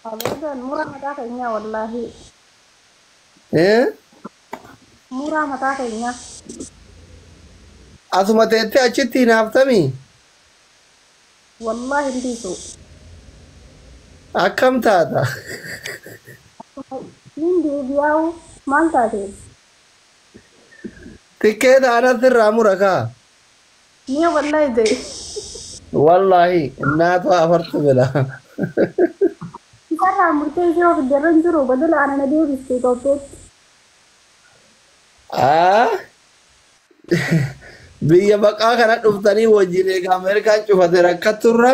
Abadan muraa mataa keenyaa wallaahi. Eh? Muraa mataa keenyaa. Asuma teettee achitti hin haftamii? Wallaahi hin dhiisu. Akkam taata? Nin deebi'aa'u maal taate? Tikkeeta anatti irraa mura kaa. Mi'a wallaahi ta'e. Wallaahi innaatu afartu bila. Isarraa murtee ishee of irra hin jiru badala ana na deebiste Itoophiyaatti. Ah? Biyya baqaa kana dhuftanii wajjin egaa Ameerikaan cufate rakkatturra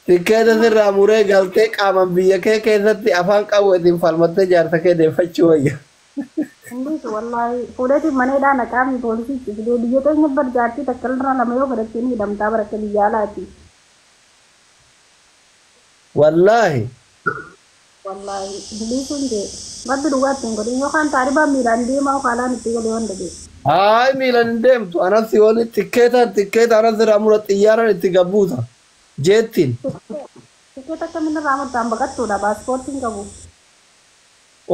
tikkeeta sirraa muree galtee qaaman biyya kee keessatti afaan qawweetiin falmattee jaarsa kee deeffachuu wayya. Hin dhiisu wallaahi. Fuudheetiin mana hidhaa naqaami poolisichi fidee biyya teenya bar jaartii takka irraa lama yoo godhatte ni hidhamtaa bara akka biyya alaati. Wallaahi. Wallaahi hin dhiisuun jee. Rabbi dhugaatti hin godhin yookaan taaribaan miilaan deemaa yookaan alaan itti galee waan dhagee. Haay miilan hin deemtu anas yooni tikkeetaan tikkeeta anas irraa mura xiyyaaraan itti gabbuuta jeettiin. Tikkeeta akkamiin irraa murtaan baqattuudha paaspoortiin qabu.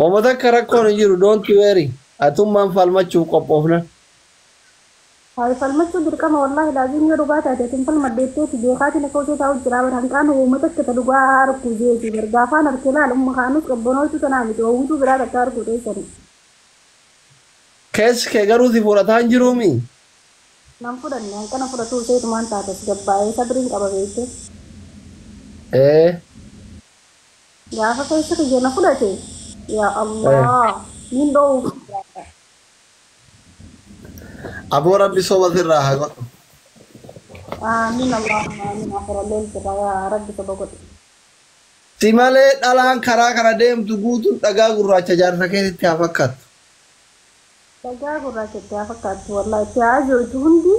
Ooma takka rakkoon hin jiru, don't worry, atummaan falmachuuf qophoofna. Hayi falmachuu dirqama wallaahi laaziim yoo dhugaa taate atin falmadheetteeti beekaatiin akka hojii taa'u jiraa bar hanqaan uummata akka ta dhugaa harkuu jeeti bar gaafaan harkee laal umma kaanus qabbanootu tanaa miti oowwituu biraa takka harkuu teessani. Keessi kee garuu si fudhataa hin jiruumi? Nan fudhanne hanqana fudhatuu seetumaan taate as gabbaa'ee sabriin qaba beekte. Ee. Gaafa keessa kiyya na fudhate yaa Allah niin dhoowwuuf jiraadha. Aboo rabbi soba sirraa haa godhu. Aamiin Allahumma aamiin akhiralleen sirraa yaa rabbi soba godhi. Si malee dhalaan karaa kana deemtu guutuun dhagaa gurraacha jaarsa keetitti haa fakkaattu. Dhagaa gurraacha itti haa fakkaattu wallahi itti haa ajooytu hundi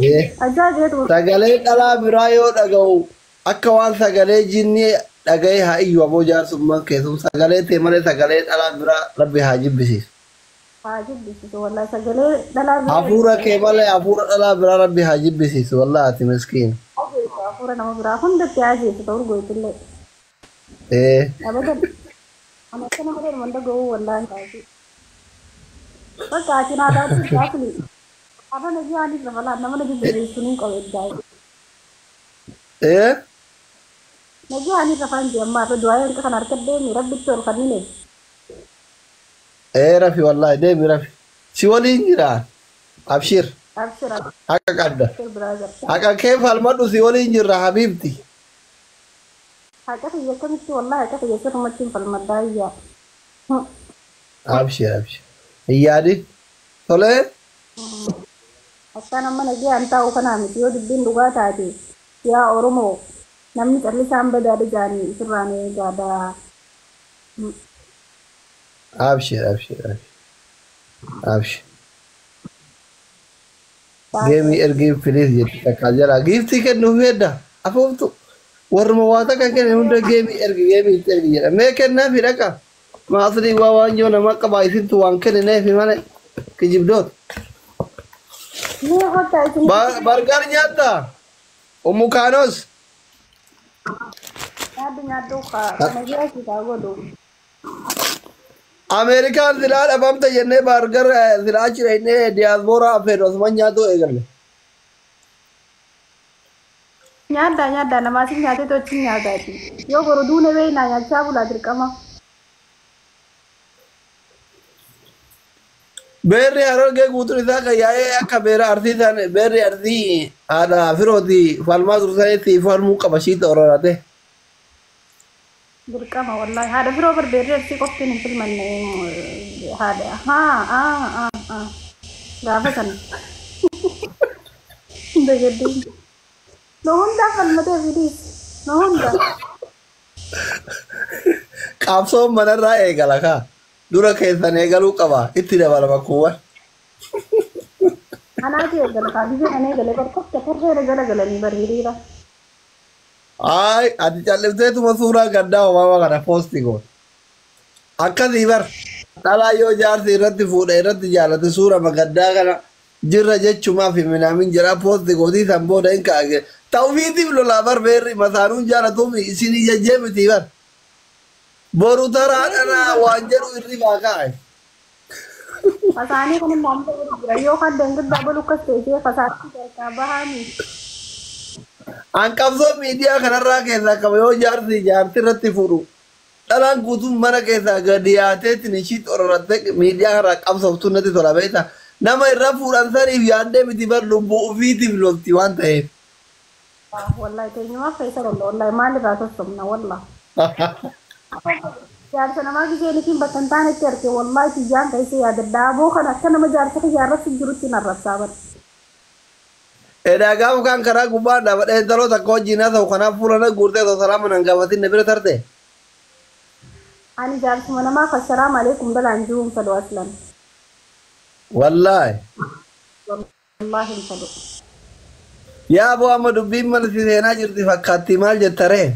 ajaajeetu. Sagalee dhalaa biraa yoo dhaga'u akka waan sagalee jinnii dhaga'ee haa iyyu aboo jaarsummaan keessum sagalee tee malee sagalee dhalaa biraa rabbi haa jibbisiisu. Haa jibbisiisu wallahi sagalee dhalaa biraa. Hafuura kee malee hafuura dhalaa biraa rabbi haa jibbisiisu wallahi ati miskiina. Ajeessu hafuura nama biraa hundatti haa ajeessu ta'u urgooytullee. Ee. Abadan. Ani akkana malee nama hin dhaga'u wallahi taasii. Bakka ati naa taatu gaafni. Har'a nagii anis lafa laan nama na jibbisiisu niin qabu eddaa. Ee. Nagii anis lafaan jee ammaa irra du'aa hanqa kana harka deemi rabbitti ol kannine. Ee rafi wallahi deemi rafi. Si waliin jira. Abshir. Abshir Haqa qabda. abshir brother. Haqa kee falmadhu si waliin jirra habiibti. Haqa kiyya akkamitti wallahi haqa kiyya sirrumatti hin falmaddaa iyyaa. Abshir abshir. Hin yaadin. Tolee. Akkaan amma nagayaan taa'u kanaa miti yoo dubbiin dhugaa taate yaa Oromoo namni callisaan badaadha jaanii isirraa nu eegaadha. Abshir abshir abshir. Abshir. Geemii ergii please jetti takkaa jalaa giiftii kennuuf hedda afuuftu warruma waa takka kenne hunda geemii ergi geemii itti ergi jedha mee kennaafi dhaqa maasrii waa waanjoo nama qabaa isintu waan kennineefi malee kijibdoota. Mee kottaa isin. Bargar nyaatta ummu kaanos. Nyaaddu nyaaddu kana jira sitaa godhu. Ameerikaan silaa dhabamte jennee bargar silaa achi dhaqnee diyaaspooraa affeerru asuman nyaatuu eegalle. Nyaaddaa nyaaddaa namaa si nyaatee tochi nyaataati. Yoo boru duune beeknaa nyaachaa bulaa dirqama. Beerri Harargee guutuun isaa kan yaa'ee akka beera Arsii san beerri Arsii haadha firooti falmaa tursanitti falmuu qaba shiita ororate. Dirqama wallahi haadha firoo bar beerri Arsii qoftiin hin filmanne haadha haa aa aa aa gaafa sana dagaddiin nu hundaa falmatee fidiis nu hunda. Qabsoon manarraa eegala kaa. Dura keessan eegaluu qaba. Itti dabalama kuuwwan. Anaatu eegala kaa biyya kan eegale bar tokko tarreera jala galanii bar hiriira. Ayi ati callifteetuma suuraa gaddaa Obaamaa kana poosti goota. Akkasii bar dhalaa yoo jaarsi irratti fuudhe irratti jaalate suurama gaddaa kana jirra jechumaaf minaamin jedhaa poosti gootii san booda hin kaa'e. Ta'ufiitiif lolaa bar beerri masaanuun jaalatuumi isin ijajjee miti bar. Boru taraa dhanaa waan jedhu irribaa kaa'e. Fasaanii kun immoo amma jira yoo kan dangiddaa balu akkas ta'e fasaatti harkaa bahanii. An qabsoo miidiyaa kanarraa keessaa qaba yoo jaarsi jaarti irratti fuudhu. Dhalaan guutuun mana keessaa gadi yaateetiin ishii xororattee miidiyaa kanarraa qabsooftu natti tola beektaa. Nama irra fuudhan saniif yaaddee miti bar lubbuu ofiitiif lolti waan ta'eef. Wallahi teenyumaaf keessa lolla wallahi maalirraa sossomna wallah. Jaarsa namaa gisee bakka hin taanetti arge wallahi tiyyaan keessa yaadadha. Aboo kana akka nama jaarsa kiyya irratti jirutti narrabsaa bara. Edaa gaafa kan karaa gubbaa dhaabadhee intaloo takka wajjin haasa'u kanaaf fuula na guurtee osoo salaama nan gaafatin na bira tarte. Ani jaarsuma namaa kan salaam aleekum balaan jiruun fedhu aslan. Wallaahi. Wallaahi hin fedhu. Yaa boo amma dubbiin mana si seenaa jirti fakkaatti maal jetta ree?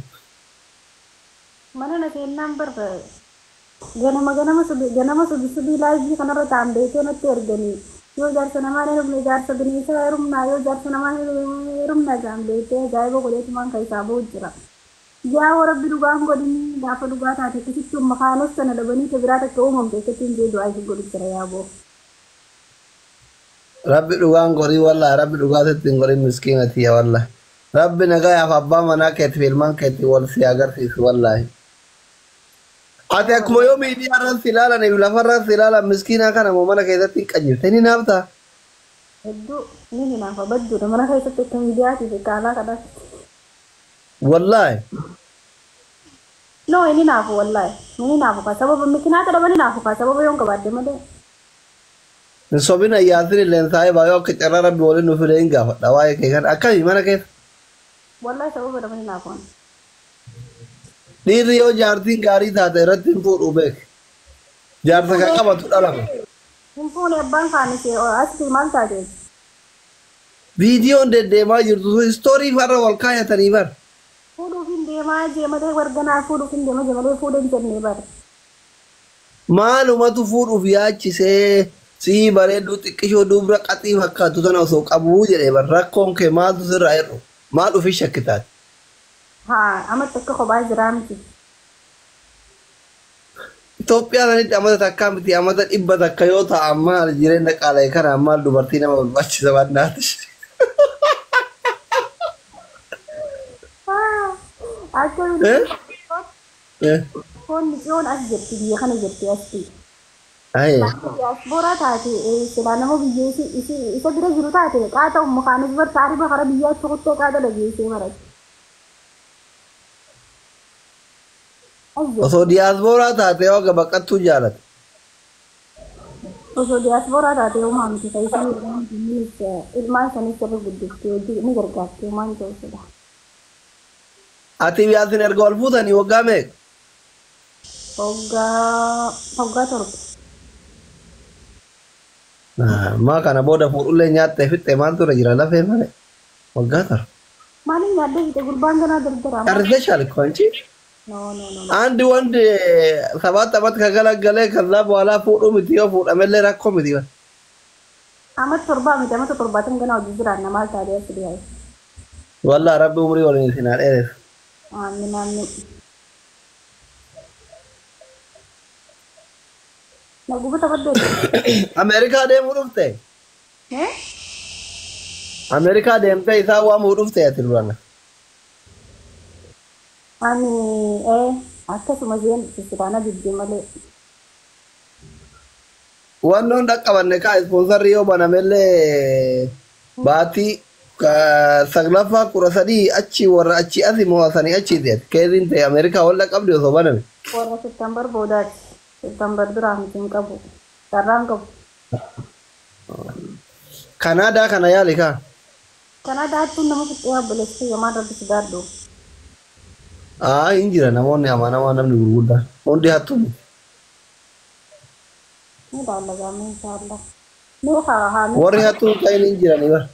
Mana na seennaan bar ganama ganama subi ganama subi subii laayivii kanarra ta'an beekee natti erganii yoo jaarsa namaa hin heerumne jaarsa bineensaa heerumnaa yoo jaarsa namaa heerumnaa jaan beekee ajaa'iba godheetumaan kan isaa ba'u jira. Yaa warabbi dhugaan godhinii gaafa dhugaa taate akkasitti makaanos sana dhabanii ta biraa takka uumamte akkasitti hin jee du'aa isin godhu jira yaa boo. Rabbi dhugaan godhii wallaahi rabbi dhugaa sitti hin godhin miskiina tiyya wallaahi. Rabbi nagayaaf abbaa manaa keetiif ilmaan keetii wal si agarsiisu wallaahi. Ati akkuma yoo miidiyaa irratti ilaalaniif lafarratti ilaalan miskiina kana moo mana keessatti hin qajeelte ni naaftaa? Hedduu ni hinaafa badduudha mana keessatti akka miidiyaatiif akka alaa kanaatti. Wallaahi. No inni naafu wallaahi inni naafu ka sababa mikinaata dhaban naafu ka sababa yoon qabaadde malee. Hin sobin ayyaasin illeen saayibaa yoo akka carraa rabbi waliin nu fide hin gaafadha waa'ee kee kana akkamii mana keessa. Wallaahi sababa dhaban naafu. Dhiirri yoo jaartiin gaarii taate irratti hin fuudhu beek. Jaarsa kan qabatu dhalame. Hin fuune abbaan kaanis asii maal taate? Viidiyoon deddeemaa jirtu sun istoorii farra wal kaayatanii bar. Fuudhuuf hin deemaa jee malee warganaa fuudhuuf hin deema jee malee fuudhee hin jennee bara. Maalumatu fuudhuuf yaachisee sii bareedduu xiqqishoo dubra qaxii fakkaattu tana osoo qabuu jedhee bar rakkoon kee maaltu sirraa hir'u maal ofii shakkitaati. Haa amatti akka kophaa jiraa miti. Itoophiyaa sanitti amata takkaa miti amata dhibba takka yoo ta'an maal jireenya qaala'e kanaan maal dubartii nama barbaachisa bannaati. Akka foonni xiyoon as jirti biyya kana jirti asti. Diyaaspooraa taate silaa nama biyya isa bira jiru taate qaata mukaanis bar taariba kara biyyaatti kuttee qaata dhageessee barate. Osoo diyaaspooraa taate yoo baqattuu jaalate. Osoo diyaaspooraa taate uumaa miti ta'isan ilmaan sanis irra guddiftee hojii ni gargaarti uumaan jechuudha. Ati yaasin erga wal fuutanii waggaa meeqa? Waggaa torba. Maa kana booda fuudhullee nyaattee fixxee maaltu irra jira lafee malee waggaa torba. Maaliin nyaattee fixe gurbaan ganaa dardara. ጨርሰሻል እኮ አንቺ። No no no. አንድ ወንድ ሰባት ዓመት ካገለገለ ከዛ በኋላ fuudhuu miti yoo fuudhamellee rakkoo miti. Amata torbaa miti amata torbaatam ganaa hojii jiraanna maal taatee as dhiyaate. Wallaa rabbi umurii waliin isin haa dheeressu. Aamin aamin. Naguba taphadde. Ameerikaa deemuu dhufte? Ameerikaa deemtee isaan waamuu dhufte ati durana? Ani akkasuma isheen sistaana didde malee. Wannoon dhaqqabanne kaa ispoonsarri yoo banamellee baatii saglaffaa kudha sadii achi warra achi asi mo'asanii achi ta'e keeziin ta'e Ameerikaa wal dhaqqabdi osoo baname. Warra September boodaati. September duraa miti hin qabu. Carraa hin qabu. Kanaadaa kana yaali kaa. Kanaadaattuu nama fixee obboleessa yomaan rabbi si gaadhu. Aa hin jira namoonni amanamaa namni gurguddaan hundi hattuu miti. Ni ilaalla inshaallah. Mee haa haa. Warri hattuu hin ta'in hin jiranii bara.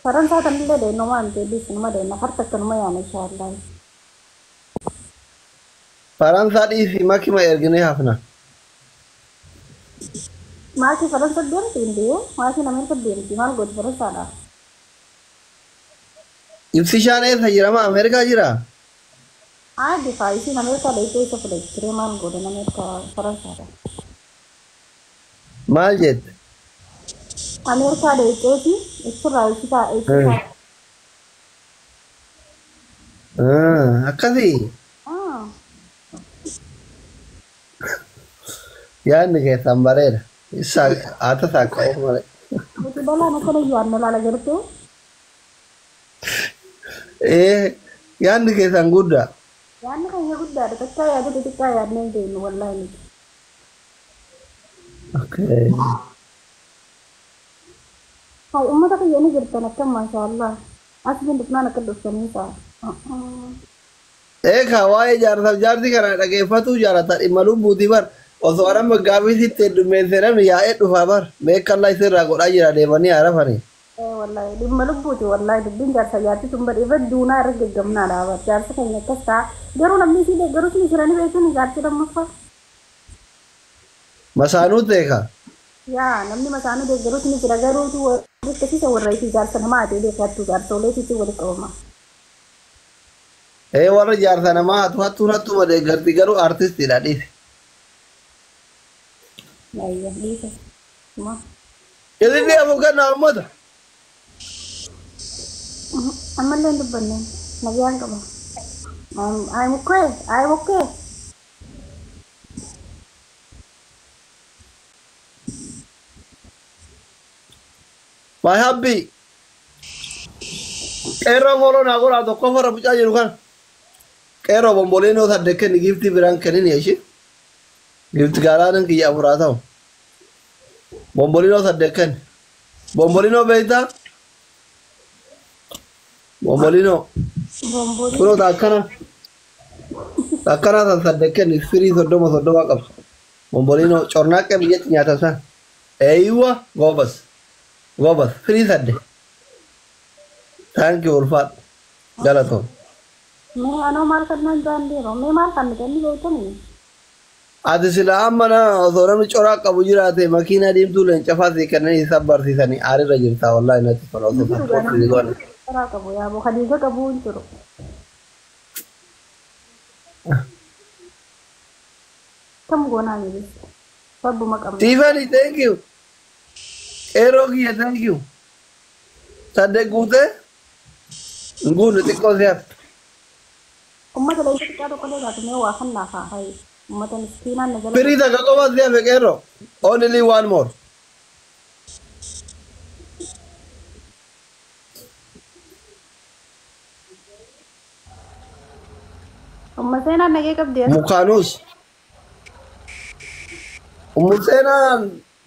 Faransaa tanillee deemnu waan ta'eef numa deemna harka akkanuma yaana inshaallah. Faransaa dhiisii makima erginee hafna. Maakii Faransa deemti hin maakiin Ameerika deemti maal gooti Faransaadha. Ibsishaan eessa jira maa Ameerikaa jiraa? Aadi faayisiin Ameerikaa dheessee isa fudhachiisee maal godhan Ameerikaa Faransaadha. Maal jette? Ameerikaa dheesseeti achirraa ibsitaa ibsitaa. Akkasii yaadni keessan bareeda. Isaa haata saaqa'uu malee. Nuti balaan akkana yaadna laala gartee. Ee yaadni keessan guddaa. Yaadni keenya guddaadha. Takkaa yaaduu xixiqqaa yaadnee hin beeknu wallaahi nuti. Okay. Hai uummata kiyya ni jirtan akkam maashaallah. As bin dhufnaan akka dhuftanii ta'a. Eegaa waa'ee jaarsaaf jaartii kana dhageeffatu jaalata dhimma lubbuuti bar osoo anamma gaafii sitti heddummeessee namni yaa'ee dhufaa bar meeqallaa isirraa godhaa jira deemanii haarafanii. Wallahi dhimma lubbuuti wallahi dubbiin jaarsa jaartii tun badhe duunaa irra geggamnaa dhaaba. Jaarsa keenya akkas ta'a. Garuu namni isii deeggarus ni jiranii beektuun jaartii lammaffaa. Masaanuu ta'e Yaa namni masaanuu deeggarus ni jira garuutu warri akkasiisa warra isii jaarsa namaa ta'e beekattu jaarsolee isiitti walitti qabama. Ee warra jaarsa namaa hatu hattuun hattuma deeggarti garuu artistiidha dhiise. Ayya dhiise. Ililli afur kennaa uummata. Ammallee hin dubbanne nagaan qaba. I'm okay. I'm okay. My happy. Qeerroo fooloo naa godhaa tokko farra mucaa jiru kana. Qeerroo bomboleennoo saddeet kenni giiftii biraan kennin ishee. Giifti gaaraan kiyya afuraa ta'u. Bombolinoo saddeet kenni. Bombolinoo beektaa? Bombolinoo. Bombolii. Kunoo akkana. Akkana san saddeet kenni firii 30 30 qabdu. Bombolinoo cornaaqqee biyyatti nyaatan san. Eeywa goobas. Goobas firii saddeet. Thank you ulfaadhu. Galatoom. Mee anoo maal kannaan jaan deema. Mee maal kan nuti inni beektanii? Ati sila amma na osoo namni coraa qabu jiraate makiinaa diimtuu leencafaa sii kennanii isa barsiisanii aarirra jirta wallahi natti tola osoo support si goone. Karaa qabu yaaboo Khadiija qabu hin jiru. Kam goonaa miidhis. Rabbuma qabna. Tiffany thank you. Qeerroo kiyya thank you. Saddeet guutee hin guunne xiqqoo si hafe. Uummata leenca xiqqaa tokko illee taatu mee waa kannaaf haa hayi. Uummata miskiinaan na jala. Firii takka qofa si hafe qeerroo. Only one more. Umma seenaan nagee qabdi as. Mukaanuus. Ummu seenaan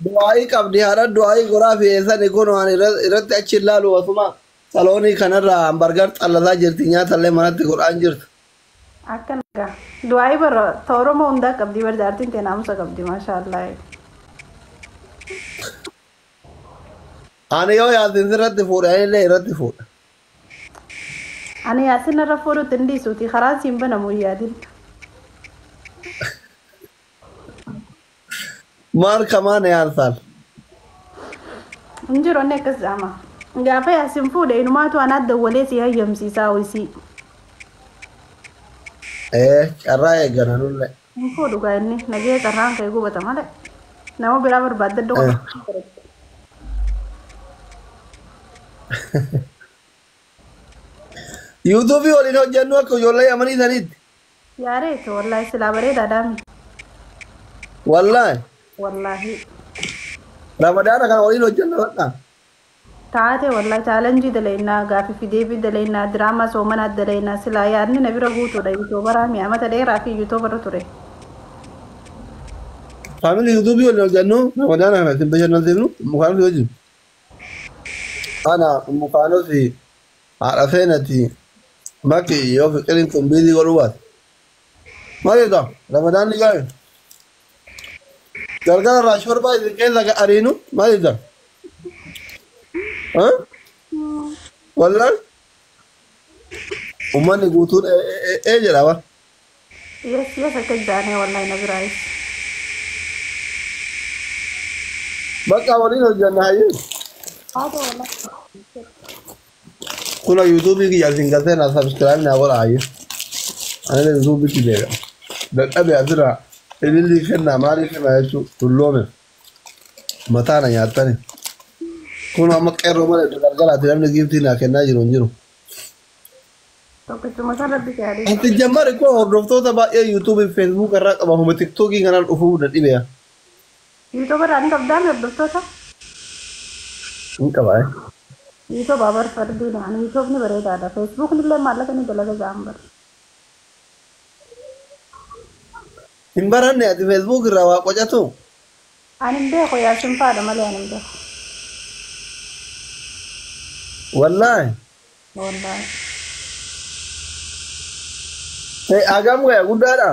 du'aayii qabdi haadha du'aayii goraa fi eessani kun waan irratti achi ilaalu osuma saloonii kanarraa hambargar xallataa jirti nyaatallee manatti godhaan jirtu. Akka nagaa. Du'aayii bara ta Oromoo hundaa qabdi bar jaartiin tee naamusa qabdi maashaallah. Ani yoo yaasin sirratti fuudhe anillee irratti fuudha. Ani yaasin irra fuudhutti hin dhiisuuti karaan siin banamu hin yaadin. Maal kamaan yaansaal. Hin jiru inni akkas jedhama. Gaafa yaasin fuudhe inumaatu anaat dawwalee si hayyamsiisaa ho'isii. Ee carraa eeggana nullee. Hin fuudhu gaa inni nagee carraan kee gubata malee. Nama biraa barbaadde iddoo kana. Yuutuubii waliin hojjennu akka ijoollee yamanii sanitti. Yaareetu wallaahi silaa bareedaadhaami. Wallaahi. Wallaahi. Ramadaana kana waliin hojjenna bakka. Taate wallaahi chaalenjii dalaynaa gaafii fi deebii dalaynaa diraamaa soomanaa dalaynaa silaa yaadni na bira guutuudha yuutuubaraa mi'a mata dheeraa fi yuutuubara ture. Faamilii yuutuubii waliin hojjennu ramadaana kana isin bashannansiifnu mukaanusi wajjin. Ana mukaanusi haadha seenati bakki yoo fiqiriin kun biizii godhuu baate. Maal egaa ramadaanni gaarii. Galgala irraa shorbaa isin keessa ariinu maal egaa? Wallaan uummanni guutuun ee jedha bara. Yes yes akka jaanee wallaahi na biraayis. Bakka waliin hojjenna hayyee. Taate wallaahi. Kuna yuutuubii kiyya isin galtee na subscribe naa godha hayyee. Ani yuutuubitti beeka. Dadhabe asirraa ilillii kennaa maalii kennaa jechuun tulloome. Mataa na nyaattani. Kun amma qeerroo malee galgalaati namni giiftii naa kennaa jiru hin jiru. Tokkichuma san rabbi si haa Ati jammari koo hordoftoota baay'ee yuutuubii feesbuuk irraa qaba homa tiktookii kanaan dhufuu dadhibeya. Yuutuuba irraa ni qabdaa hordoftoota? Hin qaba. Yuutuuba bar fardii naan yuutuubni bareedaadha. Feesbuukni illee maallaqa ni dalaga ja'an bar. Hin baranne ati feesbuuk irraa waa qocatu. Ani hin beeku yaasin faadha malee ani hin beeku. Wallaahi. Wallaahi. Hagam gaya guddaadha.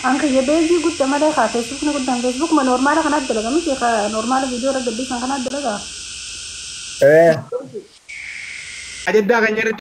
An kiyya beezii guddaa malee kaa feesbuukni guddaan feesbuukuma noormaala kanaatti dalaga miti kaa noormaala viidiyoo irra gadhiisan kanaatti dalagaa. Eh. Ajaddaa kan jedhu